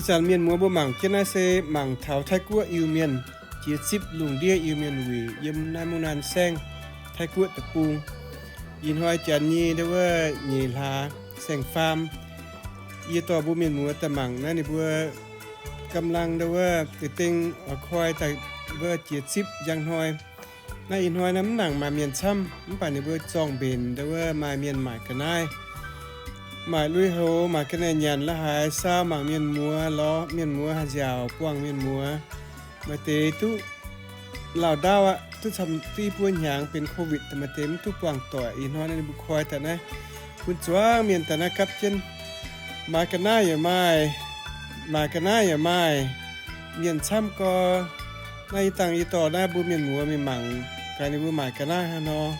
Zanc mienh muoz mbuo mangc jienv naaiv se mangc taux Taiv-Guoqv Iu-Mienh jiex zipv lungh ndiev Iu-Mienh wuic yiem naaiv Mungv Naan Saengv, Taiv-Guoqv deic-bung. Ih hnoi janx nyei ndau wuov nyeic hlaax saeng-faam. Yie dorh mbuo mienh muoz daaih mangc naaiv ninh mbuo gamh lang ndau wuov deix deng oix koi daaih wuov jiex zipv njang hnoi. Naaiv ih hnoi naaiv mv nangc maaih mienh camv, mv baac ninh mbuo zorng-mbenc ndau wuov maaih mienh maaic ga'naaiv, maaic lui-houx, maaic ga'naaiv nyanc la'haaix, saau mangc mienh muoz, lorz mienh muoz, haih nziaauc buangh mienh muoz. Maaih deix duqv lauh ndaauv aqv, duqv camv duqv i buo hnyangx benx covid, maaih deix mv duqv buangh doic. Ih hnoi naaiv ninh mbuo koi daaih naaiv, bun zuangx mienh daaih naaiv gapv jienv. Maaic ga'naaiv yaac maaih, maaic ga'naaiv yaac maaih, mienh camv gau. Naaiv yie dangh yie dorh naaiv mbuo mienh muoz mingh mangc gaax ninh mbuo maaic ga'naaiv haaix nor.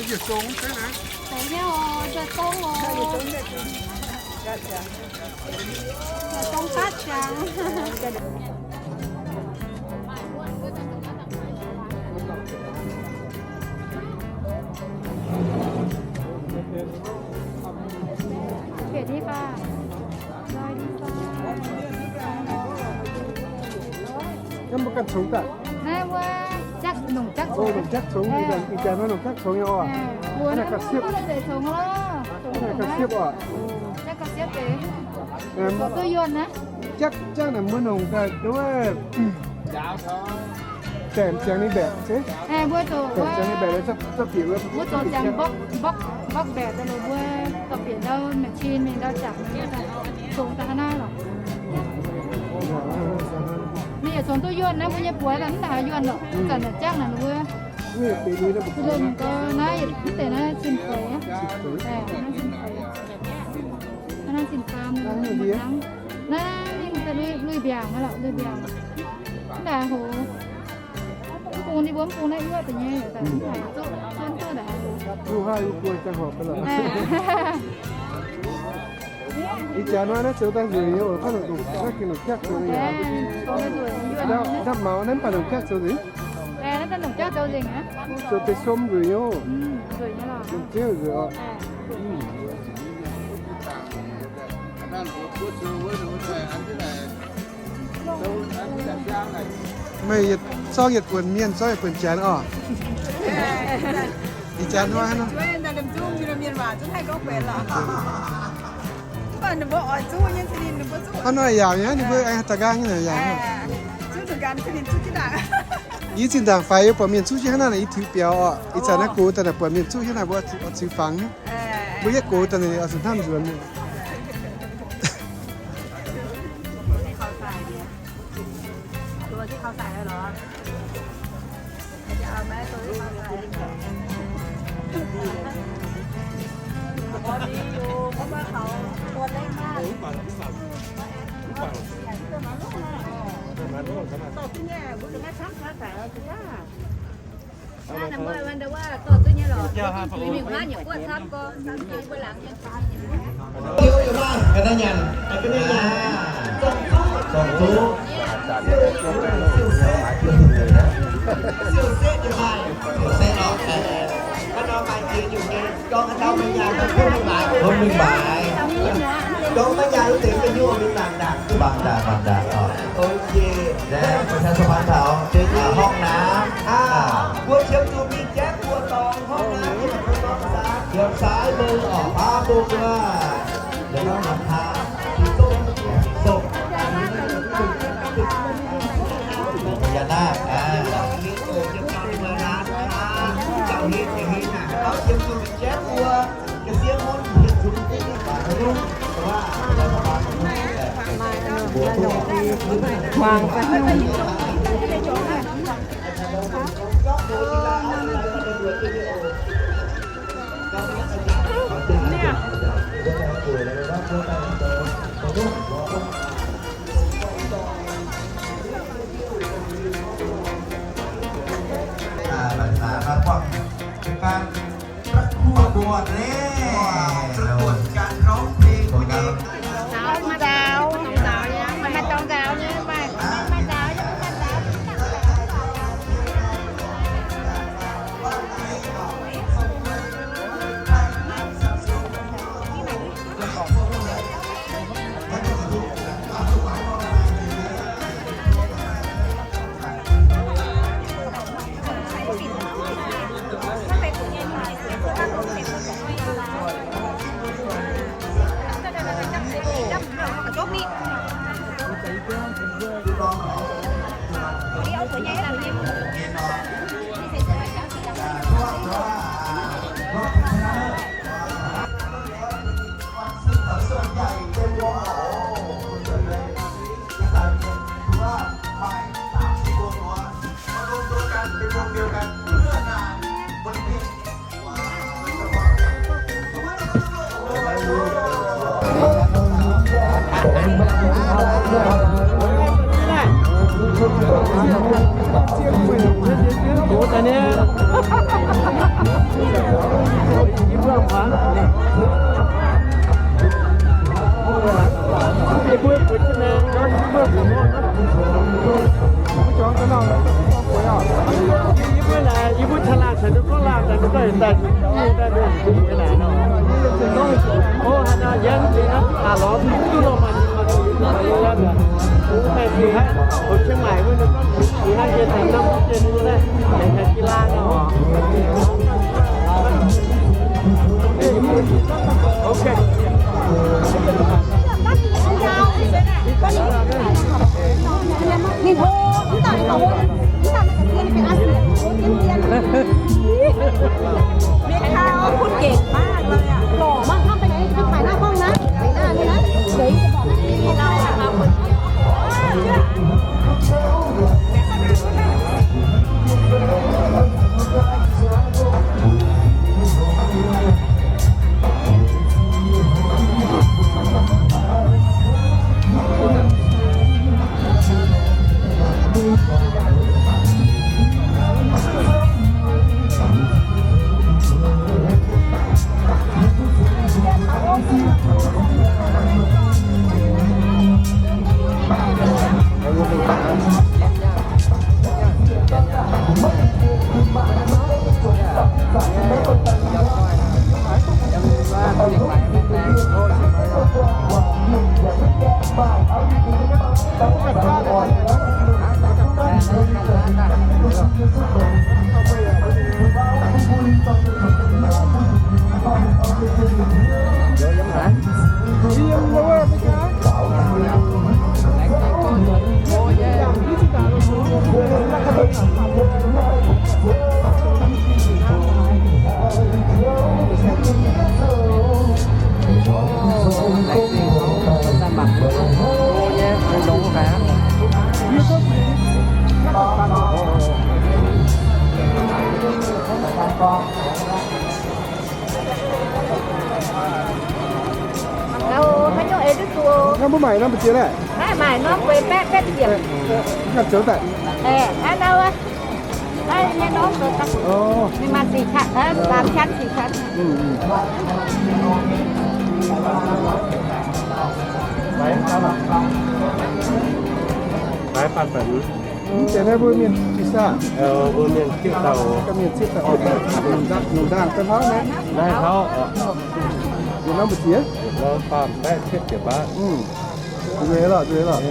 Yietc zong deix naaiv. Deix nyei oc, yietc zong oc. Yietc zong fatv jangx. Naaiv mbuo ganh congx daaih. Naaiv wuov jaqv, longc jaqv congx. Longc jaqv congx, ih zanc nor longc jaqv congx nyei oc. Naaiv gauh siepv. Naaiv gauh siepv oc. Jaqv gauh siepv deix. Zoux duqv yuonh naaiv. Jaqv, jaqv naaic mbuo longc daaih duqv baeqc ziangx ninh mbaeqc se. Mbuo zoux, baeqc ziangx ninh mbaeqc, mbuo zoux ziangx mbopv, mbopv, mbopv mbaeqc daaih lorqc, mbuo dorh bieqc ndau machine mingh ndau jangx, congx daaih hnangv naaiv lorqc. Ninh yaac congx duqv yuonh naaiv, mbuo nyei buoz daaih mv daaih haaix yuonh lorqc. Zanc naaic jaqv naaic ninh mbuo, naaiv yietc mv deix naaiv zinh feix, naaiv zinh feix. Naaiv zinh faam, naaiv ninh lui mbiaangc lorqc, lui mbiaangc. Mv daaih hoz. Mv bung ninh mbuo mv bung naaiv yuoqv deix nyei, mv daaih zuqv, zuqv duqv daaih hoz. Ih jaax nor naaiv zoux daaih nzueic nyei oc, naaiv gengh longc jaqv zoux nzengc. Ndapv maux naaiv mv baac longc jaqv zoux nzengc. Zoux deix som nzueic nyei oc. Nzueic nyei oc. Meih zorqv yietc buonc mienh, zorqv yietc buonc janx oc. Ih jaax hnoi hnangv nor. Hnangv nor yaac nyei, ninh mbuo aengx da'nqaang nyei yaac. Yie zinh ndaangc faix yie buatc mienh zuqv jienv hnangv naaic, yie tiux biaux oc. Ih zanc naaiv gox daaih naaic buatc mienh zuqv jienv naaic, mbuo oix ziux fangx. Mbuo yietv gox daaih naaic oix zuqc hnamv nzuonx. Hiếu yiem naaiv ga'naaiv nyanc, ga'naaiv nyanc. Dongh zuqc, siou setv yiem naaiv, siou setv orqc. Gorngv norm maaih jiex nyungc nyei, gorngv haaix dauh maiv nyaanh, gorngv mingh maaiz, gorngv mingh maaiz. Gorngv maiv nyaanh wuov deix maiv hiuv, mingh mangc ndaangc, mangc ndaangc, mangc ndaangc orqc. Ok, ประชาสัมพันธ์ taux ห้องน้ำ อ่า mbuo qiemx zuqc mingh jaeqv buoz-dorngx ห้องน้ำ yiem saai mengh orqc, baav bung wuov. Liuz nor mangc taux song, song, Pyaah Naah, aa. Wangc fai Aa, พระครัวบวชเลย ประกวดการร้องเพลงวันนี้ Sáo, maiv sáo, maiv sáo nhé, maiv sáo nhé, maiv sáo nhé. Ninh hô, hnamv daaih ninh hô, hnamv daaih ninh dien, dien, dien. แม่ค้าพูดเก่งมากเลยอะ หล่อมาก ห้ามไปไหน ไปถ่ายหน้ากล้องนะ ถ่ายหน้านี่นะ เดี๋ยวจะบอกนะ นี่เราอะค่ะ คนเดียว Thank you. Mv maaih norm mbu'ziex naaiv? Naaiv maaih norm bueix baeqv betv ziepc. Ganh zoux daaih. Naaiv norm, naaiv norm, ninh maaih สี่ชั้น, สามชั้น สี่ชั้น. Mv deix naaiv mbuo mienh pizza, mbuo mienh zieqv dauh, ganh mienh zieqv dauh, nungx ndaangh, nungx ndaangh daaih hlauv naaiv. Naaiv hlauv, yietc norm mbu'ziex? Norm faam baeqv cietv ziepc baav. Nzueic lorqc, nzueic lorqc.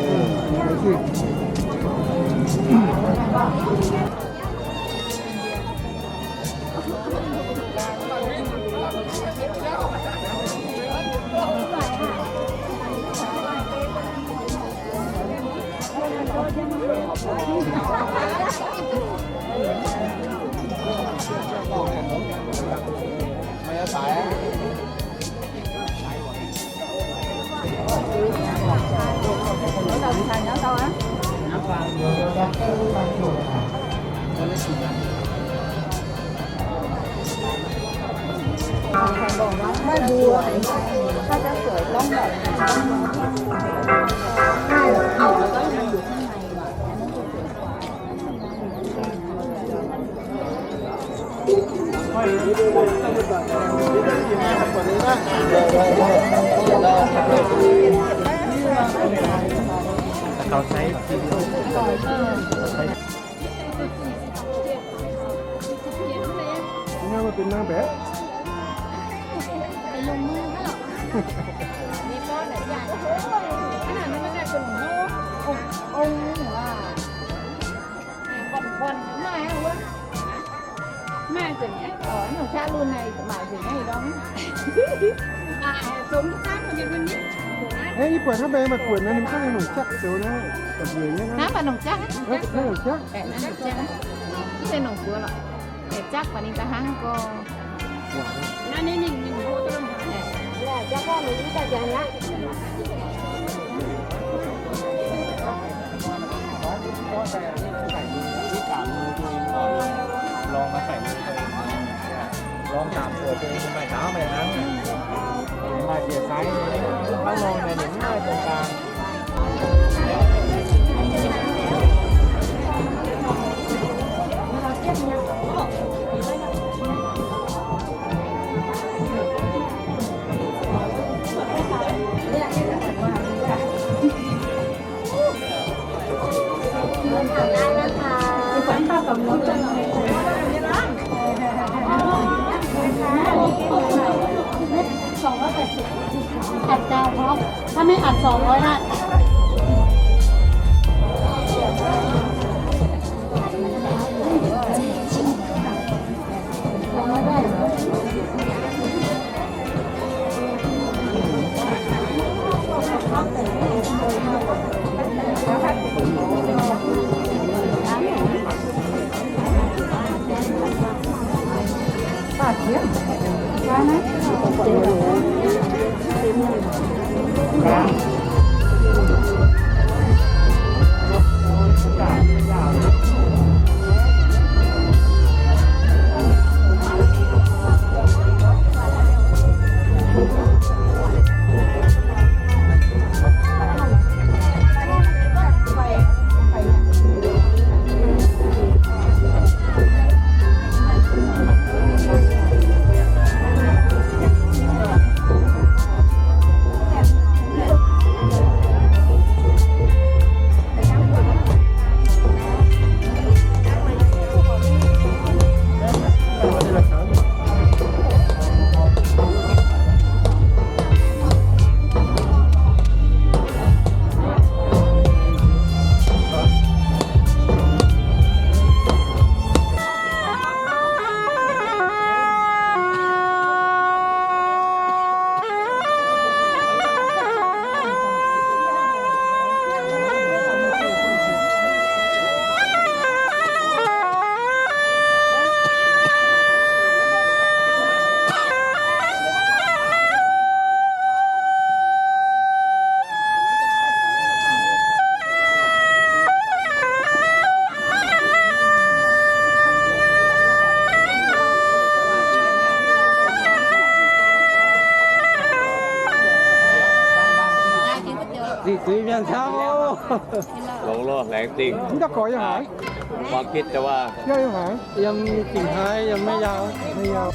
Hnangv yie buatc hnangv maaih buonc naaiv, ninh mv gunv longc jaqv zoux naaiv, da'nyeic nyei naaiv. Hnangv maaih longc jaqv, hnangv longc jaqv. Mv zeiz longc buoz lorqc. Jaqv baac ninh da'hnangv gorngv. Longc maaih saic, longc daaih buatc maaih ndaauv maaih hnangv, maaih ziex saiv, hnangv nor ninh mv maaih dongh gaang. Ăn rau không? ถ้าไม่อัด สองร้อย ได้. Longx loh, laengz zingh. Mv daaih gorx yiem haaix? Yiem haaix? Yiem Dingc Haaix, yiem Meiv Yaau. Meiv Yaau.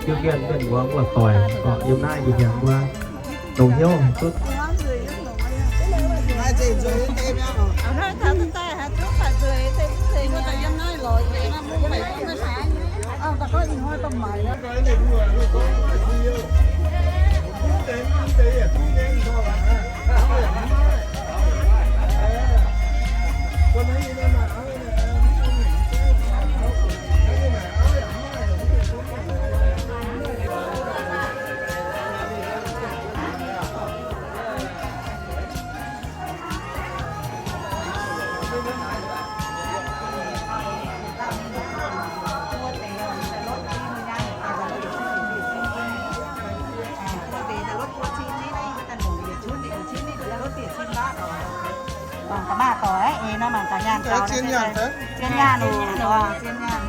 Diuh gien mienh muoz muoz-doic, yiem naaiv ih hnyangx wuov, longx hnyouv haic duqv. Mangc gaax maah, doic eix nor mangc gaax nyaanh gaux, zien nyaanh oc, zien nyaanh.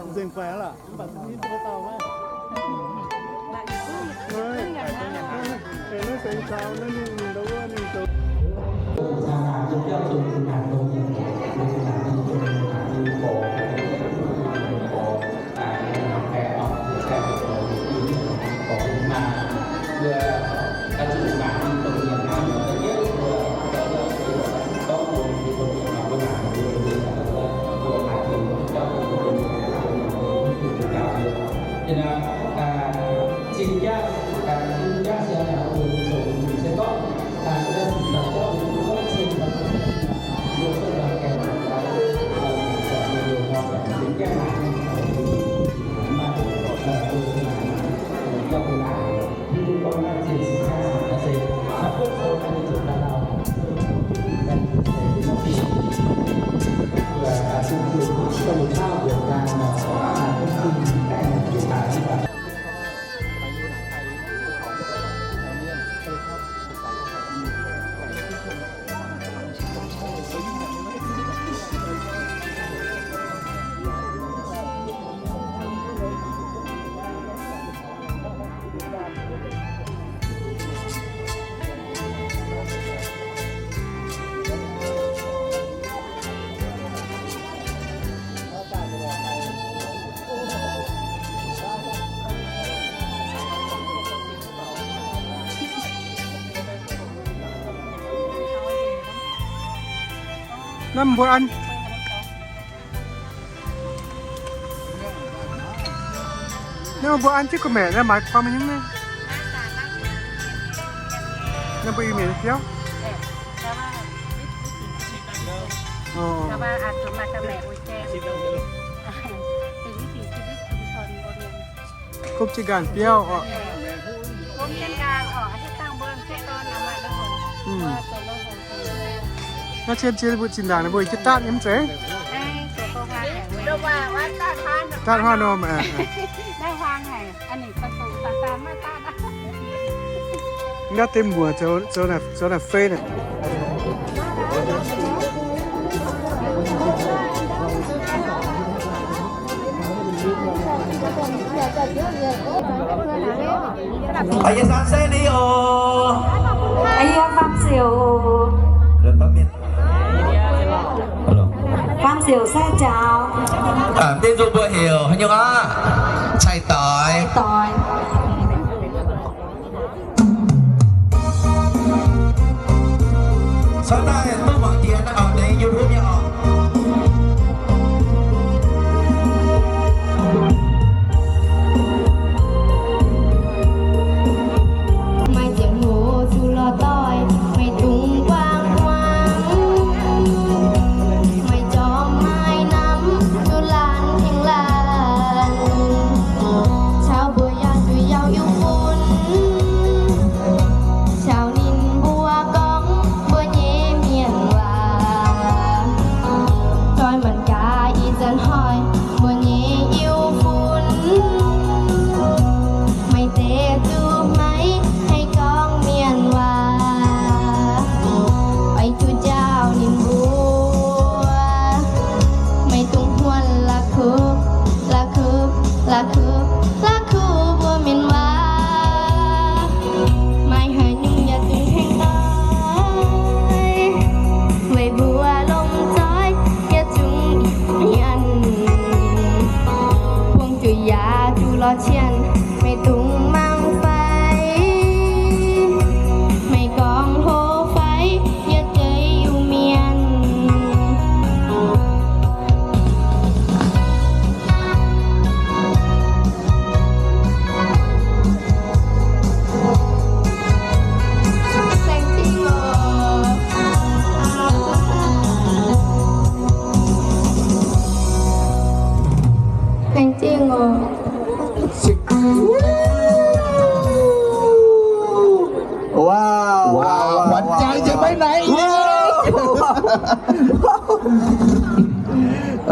Nzengc fai lorqc. Naaiv mbuo an. Naaiv mbuo an jienv gu'maeqc naaiv maaih kuaam nyei mv? Naaiv mbuo Iu-Mienh biauv. Gomv jienv nqaang biauv oc. Naaiv cien cien mbuo zinh ndaangc ninh mbuo jienv daatv nyei mv zeiz? Daatv huaav norm. Naaiv deix muoc zoux naaic fei naaic. 阿姨，方子友。方子友在找。 Deix nzung mbuo heuc haaix nyungc aqv? Cai doix. Cai doix. Cuotv daaih duqv mangc diex naaiv oc, deix YouTube nyei oc. Cien, meih dungx mangc fai, meih gorngv hlo fai, yie geix Iu-Mienh. Thank you. Wow, wow, wow, wow, wow. ขวัญใจจะไปไหนอีก?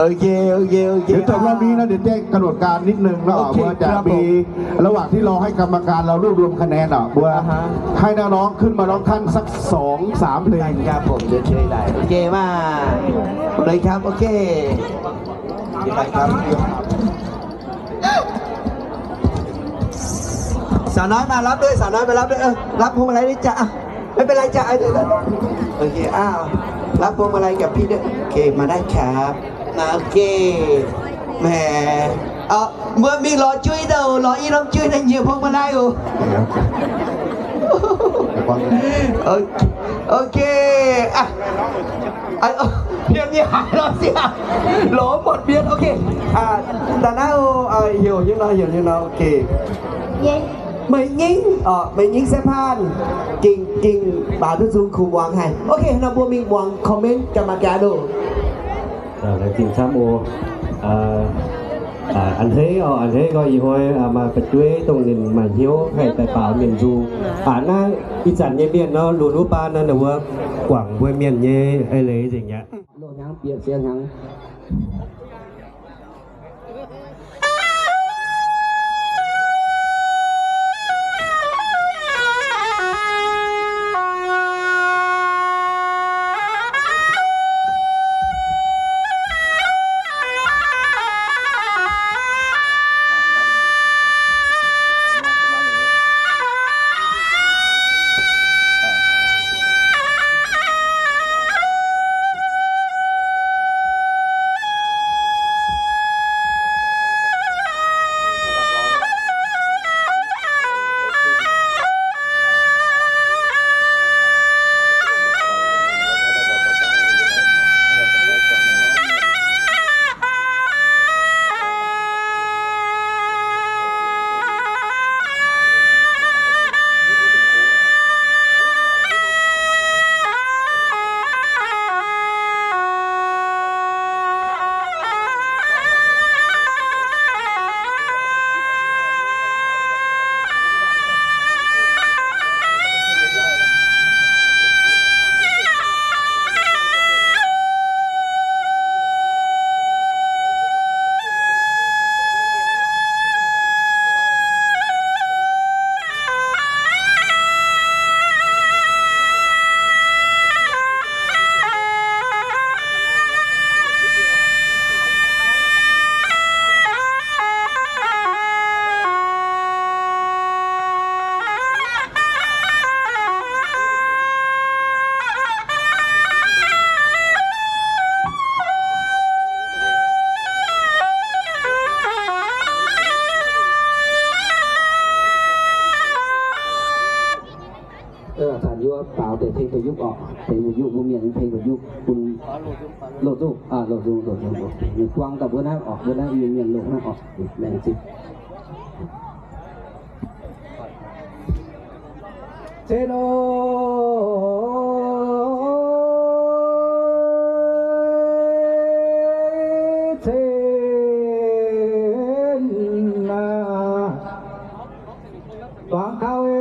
Ok, ok, ok. เดี๋ยวจบรอบนี้นะ เดี๋ยวแจ้งกำหนดการนิดนึงนะ โอเค ว่าจะ ครับผม มี ระหว่างที่รอให้กรรมการเรารวบรวมคะแนนอ่ะ บัว อ่าฮะ ให้น้องๆขึ้นมาร้องท่านสักสองสามเพลง ได้ครับผม เดี๋ยวช่วยได้ โอเค มาเลยครับ โอเค ได้ครับ สาวน้อยมารับด้วย สาวน้อยมารับด้วย เออ รับพวงมาลัยด้วยจ้ะ อ่ะ ไม่เป็นไรจ้ะ เออ เดี๋ยว โอเค อ้าว รับพวงมาลัยกับพี่ด้วย โอเค มาได้ครับ มา โอเค แหม เอ่อ เมื่อมีรอจุ้ยเด้อ รออีน้องจุ้ยนั่นเหยียบพวงมาลัยอยู่ โอเค โอเค อ่ะ ไอ้ เพียนนี่หายแล้วเสีย โหลหมดเพียน โอเค อ่า แต่หน้า เอ่อ เหี่ยวนิดหน่อย เหี่ยวนิดหน่อย โอเค เย้ Meih nyingv, orqc, meih nyingv saiv paan, ging, ging baac duqv zung kuh muangx haic. Ok, nor mbuo mingh muangx comment ga'maah gaax loh. Laengz zingh camv oc. A'hneiv orqc, a'hneiv gorx ih hnoi maaih fu'jueiv dongh ninh maaih hnyouv haih daaih baaux mienh nzung. A'hneiv ih zanc nyei mienh nor, lunx wuov baan nor, ninh mbuo guangc mbuo mienh nyei eix leiz nzengc aqv. Loz hnyangx bieqc siex hnyangx. เออ ท่านอยู่เปล่า แต่เพลงประยุกต์ออก เพลงประยุกต์ บ่แม่นเพลงประยุกต์ คุณ โลดซุ่ง อ่า โลดซุ่ง โลดซุ่ง โลดซุ่ง นี่ กวางกับเบอร์นั้นออก เบอร์นั้นมีเมียนโลกนั้นออก แม่นสิ เซโน เซนนา Tuangc kaux eix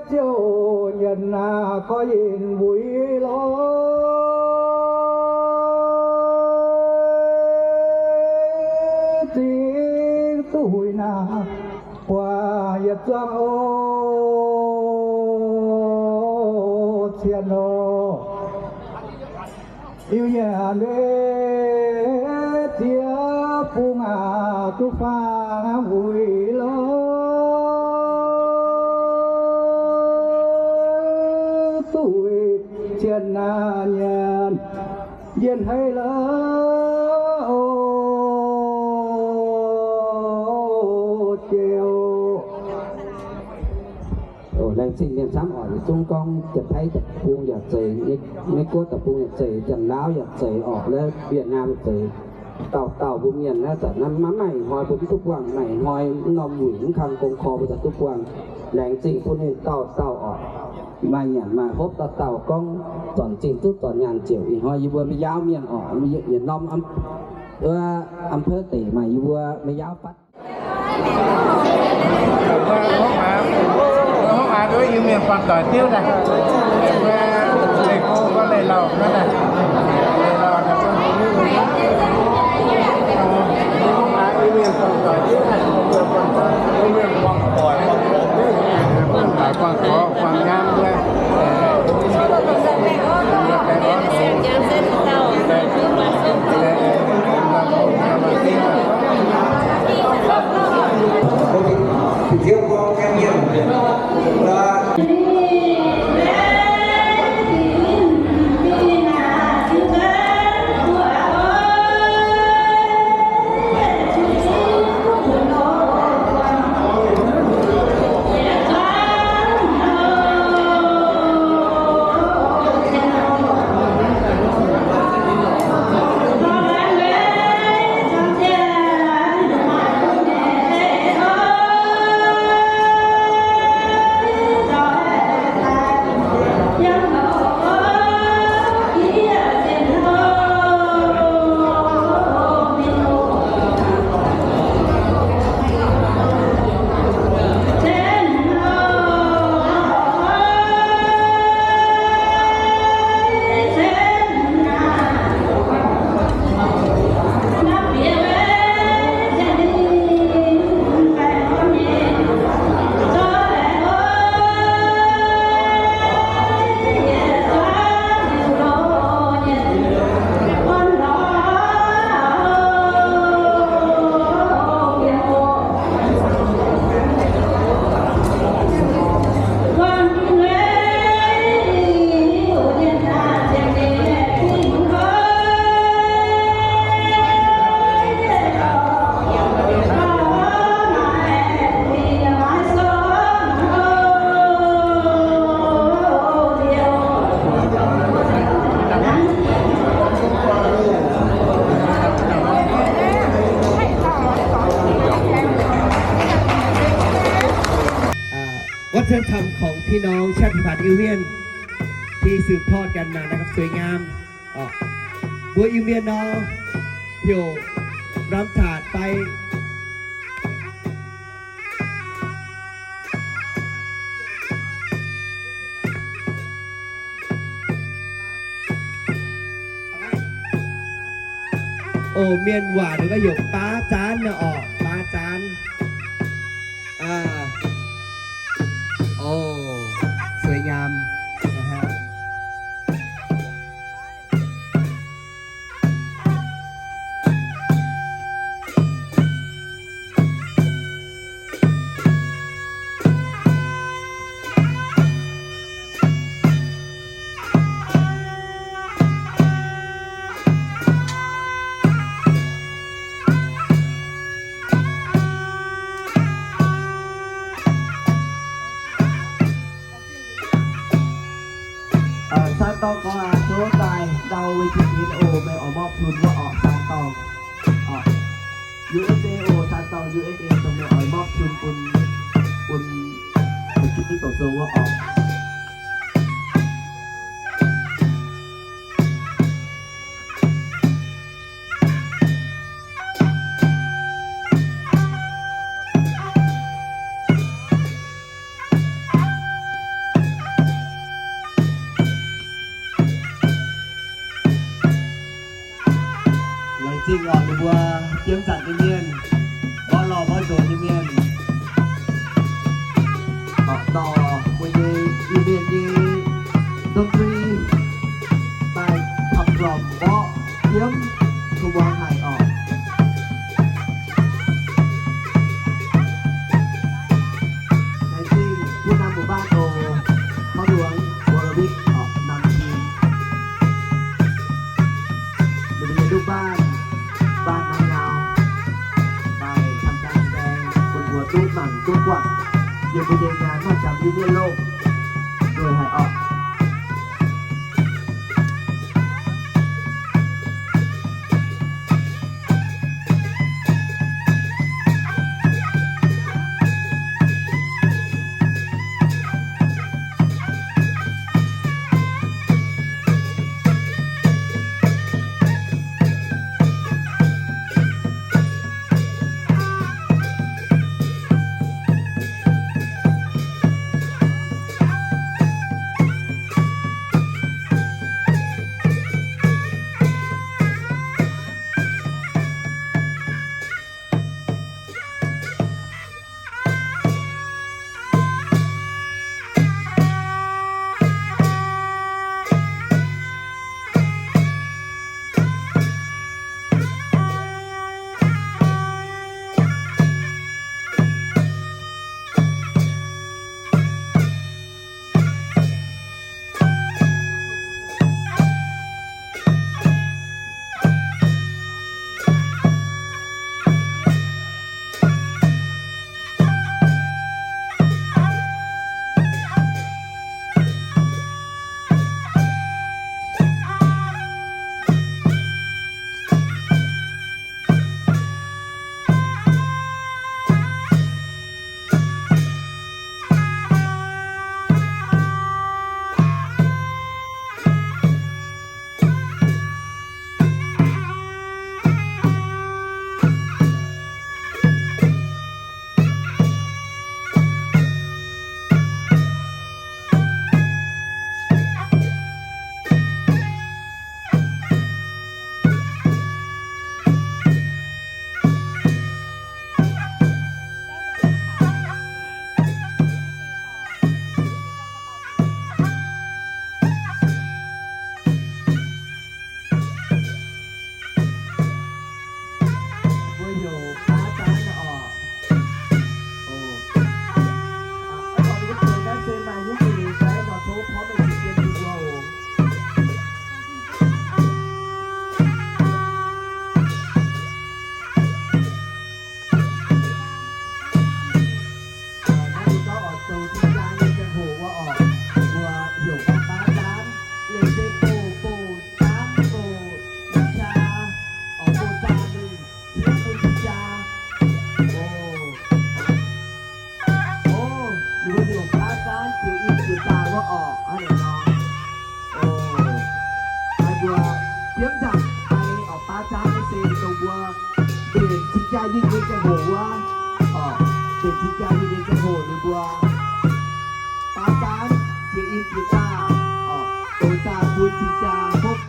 ziouc nyanc naaic gorx yinh mbuix lorz zingx duqv huix naaic buatc yietc zuangx oc cien oc. Iu nyanc ndeic ziex bung aac duqv faang wuic lorz duqv cien naaic nyanc njien-haic lorz oc. Laengz zingh mienh camv oc. Yietc zungv gorngv Janx-Taiv deic-bung yaac zeiz, Meiv-Guoqv deic-bung yaac zeiz, Janx-Laauv yaac zeiz oc, lov Việt Nam yaac zeiz. Dauh dauh mbuo mienh naaiv zanc naaiv maiv maaih ih hnoi mbuo mv duqv buangh, maaih ih hnoi mv norm wuic mv kang gong kor mbuo daaih duqv buangh. Laengz zingh bun ninh dauh dauh oc. Maaih nyanc maaih hopv dauh dauh gorngv zornc zingh duqv zornc nyaanh ziouc ih hnoi yie mbuo Meiv-Yaauv mienh oc, yietc norm อำเภอ deic maaih yie mbuo Meiv-Yaauv fatv. Iu-Mienh buangh doic diuv daaih. Leih go gorngv leih lauh hnangv naaic. Leih lauh naaic. Iu-Mienh buangh doic diuv daaih. Buangh doic, buangh doic, buangh nyaam wuov. Aa, วัฒนธรรมของพี่น้องชาติพันธุ์อิวเมียน ที่สืบทอดกันมานะครับ สวยงาม Aa, mbuo Iu-Mienh nor, heuc รำถาด fai oc, mienh waac ninh gorngv heuc baav zaanv nor oc, baav zaanv. Aa, oc, สวยงาม นะฮะ. Aa, saan dorngx gorngv aqv, tov daaih ndau wei jiex deix oc, meih oix มอบทุน wuov orqc, saan dorngx. Orqc, U S A oc, saan dorngx U S A dongh meih oix มอบทุน bun, bun, bun gitv diqv doqc sou wuov orqc. Laengz zingh oc, ninh mbuo jiemv zanc nyei mienh, mborqv lorh mborqv nzox nyei mienh, oc, dorh mbuo nyei Iu-Mienh nyei ดนตรี daaih ขับกล่อม mborqv jiemv kuv muangx haic oc. Laengz zingh ผู้นำหมู่บ้าน oc, พ่อหลวง วรวิทย์ oc, นำทีม ninh mbuo nyei ลูกบ้าน บ้านน้ำเงา daaih camv jangx saeng bun mbuo duqv mangc duqv buatc yiem mbuo nyei งานมหัศจรรย์ Iu-Mienh Loh. Nzueic haic oc. Mbuo heuc baav zaanv oc. Oc, mbuo naaiv se maaih nyungc eix leiz fai nor, tov porv mengh ziex jien bun mbuo oc. Naaiv ninh gorngv oix zoux cing-jaa nyei ziangh hoc wuov oc, mbuo heuc baav zaanv, leiz se bouh, bouh zaanv, bouh cing-jaa, oc, bouh zaanv mingh ciev bun cing-jaa. Oc, oc, ninh mbuo heuc baav zaanv jiex in jiex daaih wuov oc, hnangv naaiv nor. Oc, naaiv mbuo biomv nzangc fai oc, baav zaanv naaiv se dongh mbuo mbenc cing-jaa yinh nyei ziangh hoc wuov, oc, mbenc cing-jaa yinh nyei ziangh hoc ninh mbuo baav zaanv jiex in jiex daaih, oc, douz daaih bun cing-jaa hopv.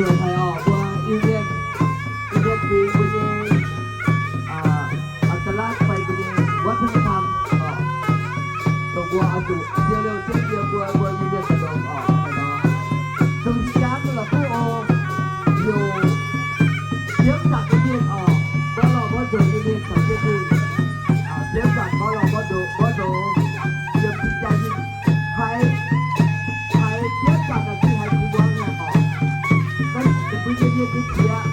Mbuo Iu-Mienh, Iu-Mienh fingx mbuo nyei อัตลักษณ์ fai mbuo nyei วัฒนธรรม oc, dongh mbuo oix zuqc siou liouh jienv yiem mbuo, mbuo Iu-Mienh daaih longx oc. Dongh jangx la'kuqv oc, heuc biomv zanc nyei mienh oc, mborqv lorh mborqv nzox nyei mienh caux jienv mingh, biomv zanc mborqv lorh mborqv nzox, mborqv nzox, yiem jaa ninh haiz, haiz biomv zanc naaic zingh haiz kungx muangx nyei oc. Naaiv mbuo nyei mienh nyei qiex,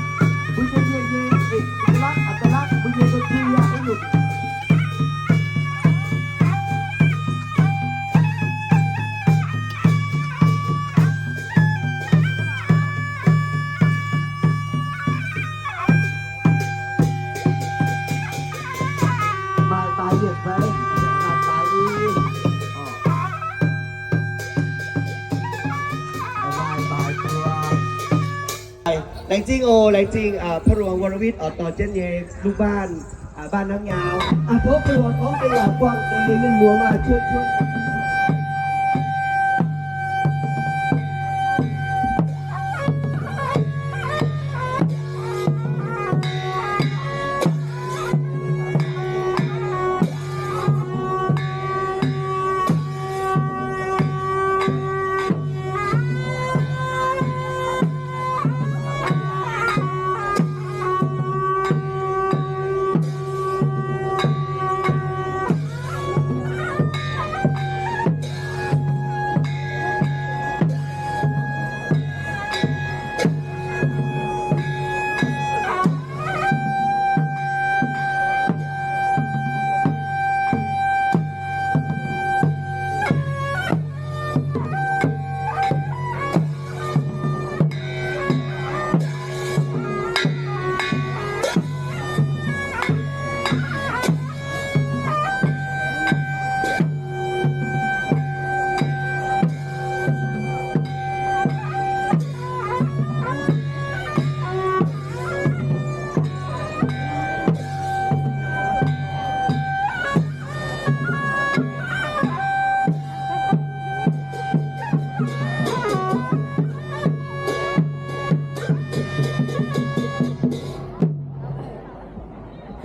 mbuo nyei mienh nyei เอกลักษณ์ อัตลักษณ์ mbuo nyei ดนตรี aqv, wuov nyungc. Maaih daaih yietc fai? Maaih daaih i. Oc. Maaih daaih duqv. Laengz zingh oc, laengz zingh พ่อหลวง วรวิทย์ oix dorh jienv nyei ลูกบ้าน บ้านน้ำยาว tov พ่อหลวง gorngv deix waac buangh deix ninh muoz maaih cuotv cuotv.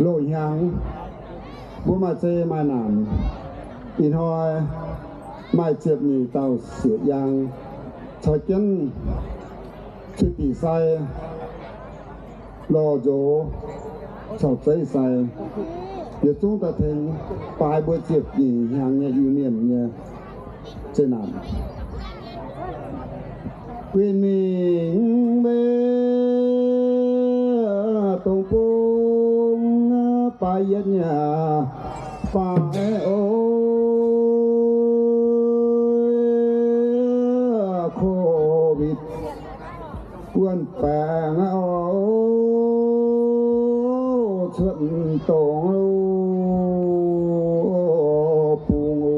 Loz-hnyangx mbuo maaih zei maaih naanc. Ih hnoi maaih ziepc nyeic dauh sieqv-yaang caux jienv Cui Diqc Sai, Lorh Nzox caux Zeiv Sai, yietc zungv daaih tengx baaix mbuo ziepc nyeic hnyangx nyei Iu-Mienh nyei zeqc naanc. Guinh mingh mbe dongh bung baaix yietc nyeic baaix o, Covid wuonh baengx o, cuotv dongh bung o.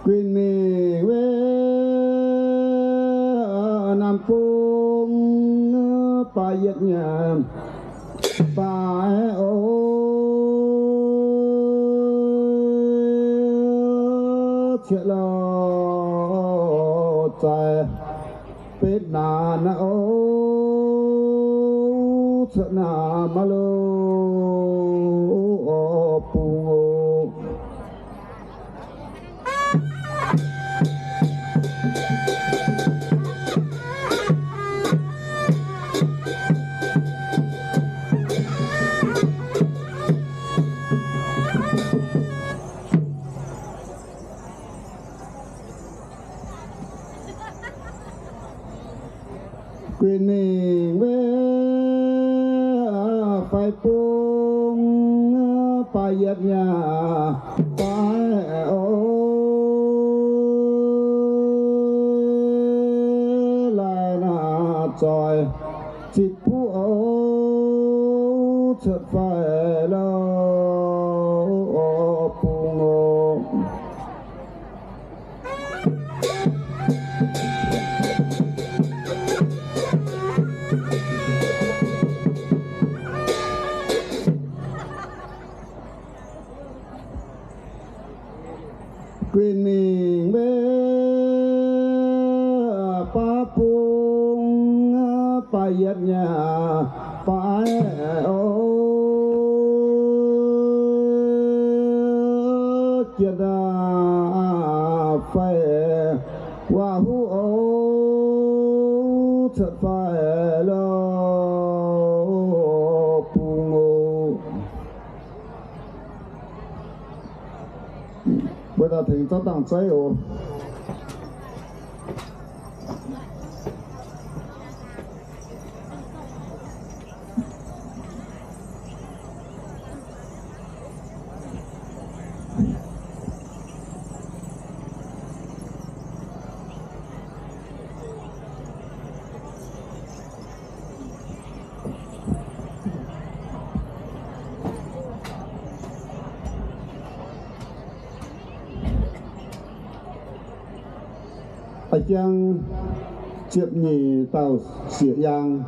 Guinh mingh mbe naamh bung baaix yietc nyeic baaix o, cieqv lorh zaaix betv naanc o, cuotv naamh lo bung o. Guinh mingh mbe faix bung baaix yietc nyeic baaix o, laih naaic zoih zitc buv o, cuotv faix lo Guinh mingh mbe baav bung, baav yietv nyei baav o, jiex fai waac huv o, cuotv fai lo bung o. Mbuo daaih tengx zorqv dangh zeiv oc. A'jang ziepc nyeic dauh sieqv-yaang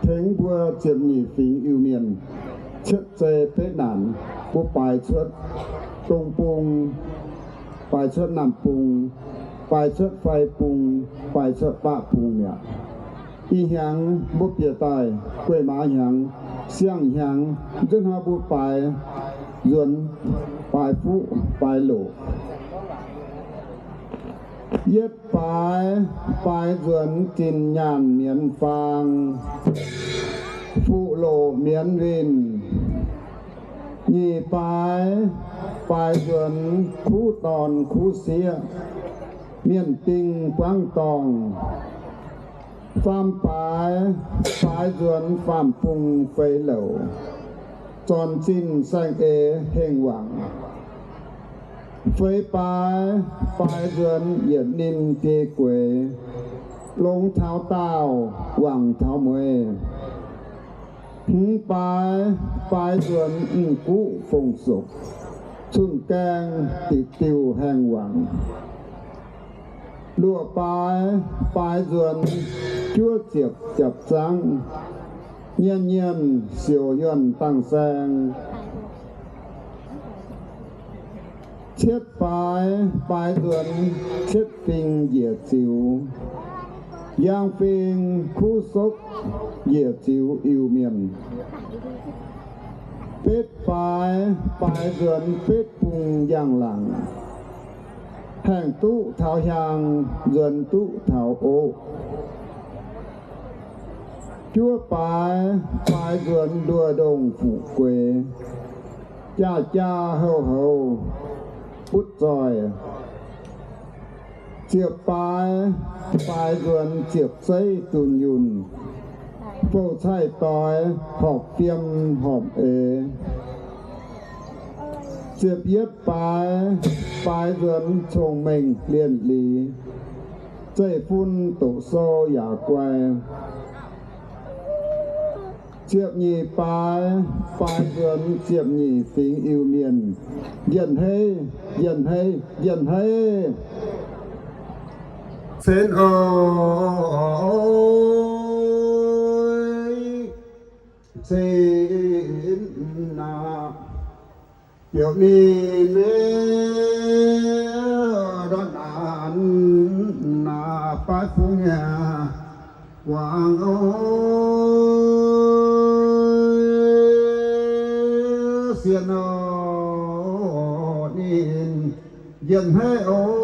tengx mbuo ziepc nyeic fingx Iu-Mienh cietv zei betv naanc, mbuo baaix cuotv dong bung, baaix cuotv naamh bung, baaix cuotv fai bung, baaix cuotv baqv bung mi'aqv. Ih hnyangx mbuo bieqc daaih guei maaz hnyangx, siang-hnyangx, nzunc hnoi mbuo baaix nzuonx, baaix fuqv, baaix loqc. Yietv baaix, baaix nzuonx zinh nyaanh mienz faang, fuqv loqc mienz winh. Nyic baaix, baaix nzuonx kuv dorn kuv sieqv, mienh ding buangv dorngh. Faam baaix, baaix nzuonx faam-fung feix louc, zornc zinh saeng-eix hengh wangc. Feix baaix, baaix nzuonx yietc ninh biei gueix, longx taux daauh, wangc taux mueiz. Hmz baaix, baaix nzuonx m'guqv fong-sopc, cun-gaeng diuc diuh haengh wangc. Luoqc baaix, baaix nzuonx juov ziepc japc zangv, nyienh nyienh siouc yuonh dangh saeng. Cietv baaix, baaix nzuonx cietv fing njiec ziux, njang fing kuv sokv njiec ziux Iu-Mienh. Betv baaix, baaix nzuonx betv bung njang-laangc, haengh duqv taux hiaang, nzuonx duqv taux oqv. Juov baaix, baaix nzuonx nduoh ndongh fuqv gueix, jaa jaa houh houh butv zoih. Ziepc baaix, baaix nzuonx ziepc zeiv dunh yunh, fouv-caih doix horpc fiem horpc eix. Ziepc yietv baaix, baaix nzuonx cong-mengh lienh liz, zeiv-fun doqc sou yaac guai. Ziepc nyeic baaix, baaix nzuonx ziepc nyeic fingx Iu-Mienh, njien-heiv, njien-heiv, njien-heiv. Cen oix, cen aac, biouv ninh mbe ndortv naanc baav fungx nyei wangc oc, sienx oc, ninh njien-heiv oc,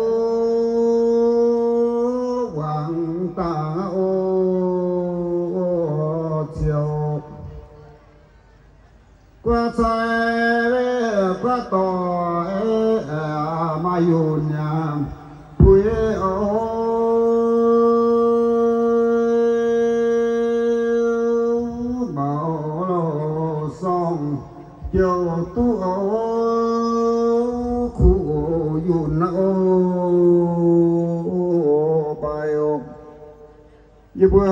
wangc daaih oc, ziouc guaav cai guaav doic maaih yunh yaac puix oc, maux sorng jouh duqv oc, kuv yunh oc, baaix oc. Yie mbuo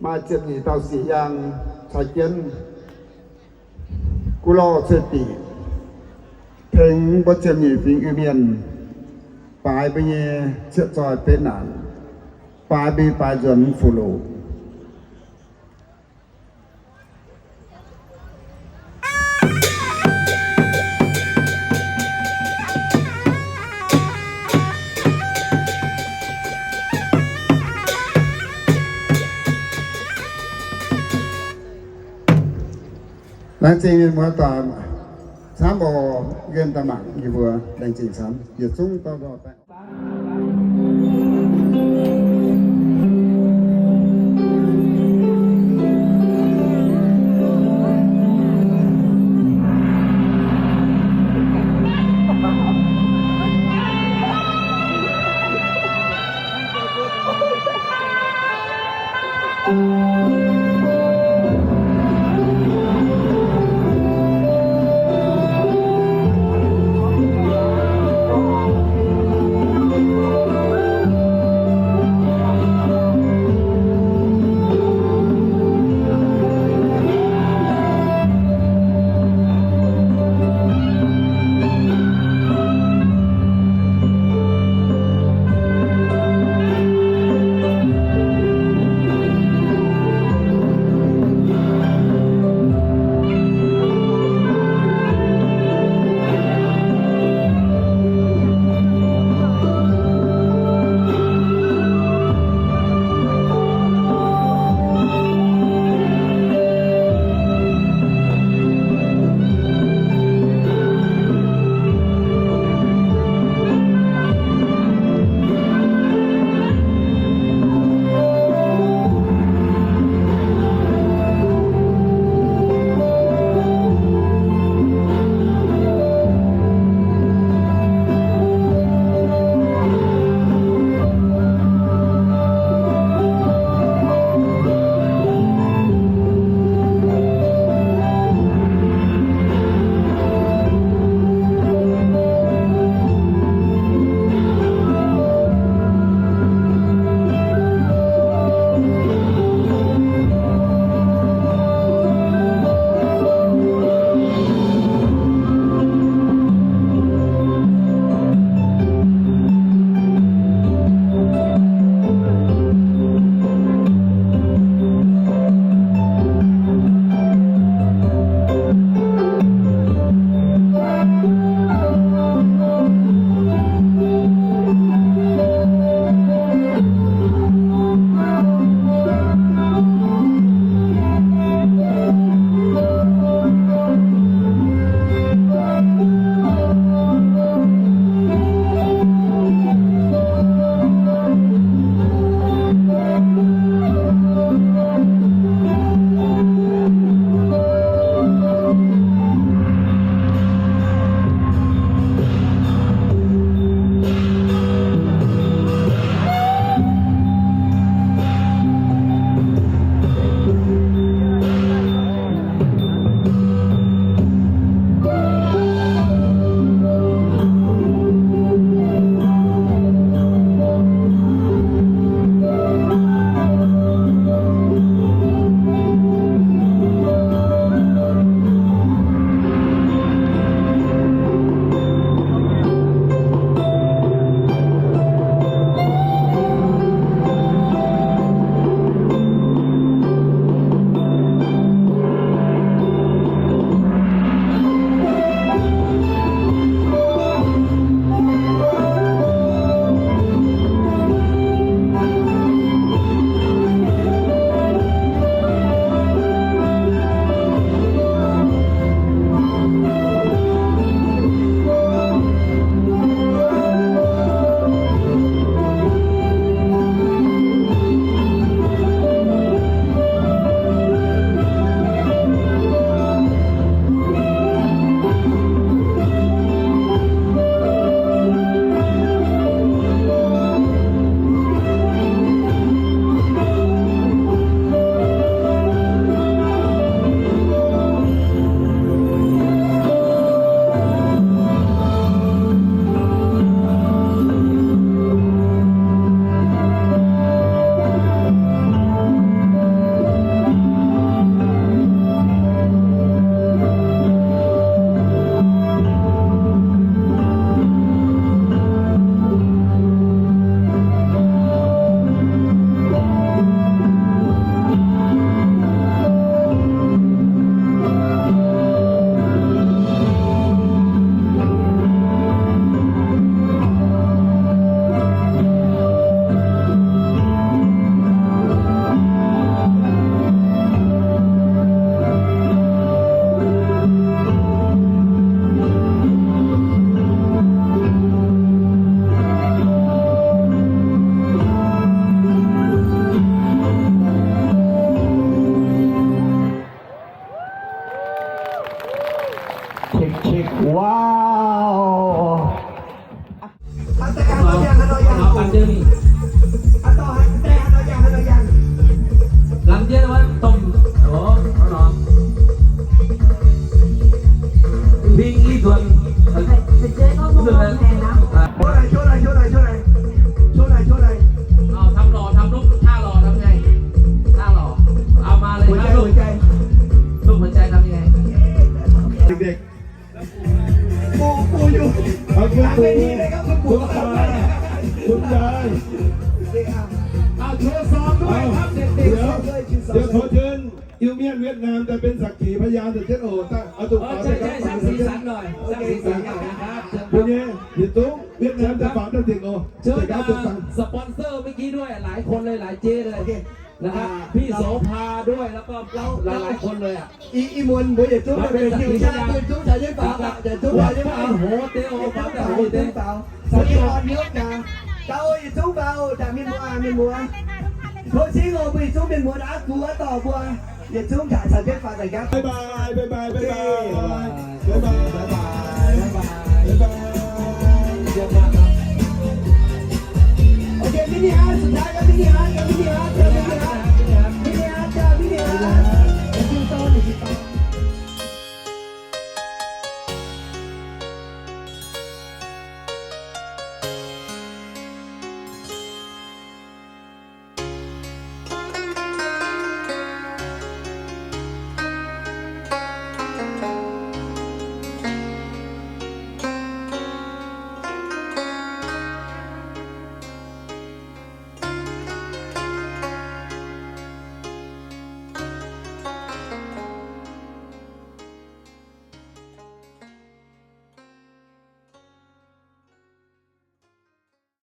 maaih ziepc nyeic dauh sieqv-yaang caux jienv gu'lorh cei-dingc tengx mbuo ziepc nyeic fingx Iu-Mienh baaix mbuo nyei cietv zoi betv naanc, baaix mbuo baaix nzuonx fuqv loqc. Laengz zingh mienh muoz-doic camv oc. Nqemh daaih mangc yie mbuo laengz zingh camv, yietc zungv dauh dauh daaih. Wow. Lamh jienv wuov domh, o, hnangv nor. Bing i duonx. 出来，出来，出来，出来。出来，出来。 เอาทำหล่อ ทำรูปท่าหล่อทำไง ท่าหล่อ เอามาเลยครับ ลูก หัวใจ ลูกหัวใจทำยังไง เด็กๆ ปู่ ปู่อยู่ เอาคุณปู่ หลังเวทีเลยครับ คุณปู่ คุณตา คุณยาย อ่ะ โชว์ซองด้วยครับ เด็กๆ เดี๋ยว ซองด้วย ชื่อซอง เดี๋ยวขอเชิญ อิวเมียนเวียดนามจะเป็นสักขีพยาน เดี๋ยวเช็ดโอ้ ตั้ง เอาตัว เออ ใช่ ใช่ สร้างสีสันหน่อย สร้างสีสันหน่อยนะครับ เชิญครับ คนนี้ เดี๋ยวตุ๊ก เวียดนามจะฝากตั้งเด็กโอ้ เชิญครับ เดี๋ยวตุ๊กตั้ง สปอนเซอร์เมื่อกี้ด้วย หลายคนเลย หลายเจ๊เลย โอเค นะครับ อ่า พี่โสภาด้วย แล้วก็ เรา หลายๆคนเลยอ่ะ อี อีหมุน mbuo yietc zungv มาเป็นสักขีพยาน mbuo yietc zungv caux jienv faaux, yietc zungv caux jienv faaux, yietc zungv faaux. Caux jienv faaux, yietc zungv faaux. Caux jienv faaux, mienh muoz, mienh muoz. Tov cingv oc, mbuo yietc zungv mienh muoz, aqv gux aqv dorh mbuo, yietc zungv caux jienv faaux daaih gaav. Bye bye, bye bye, bye bye.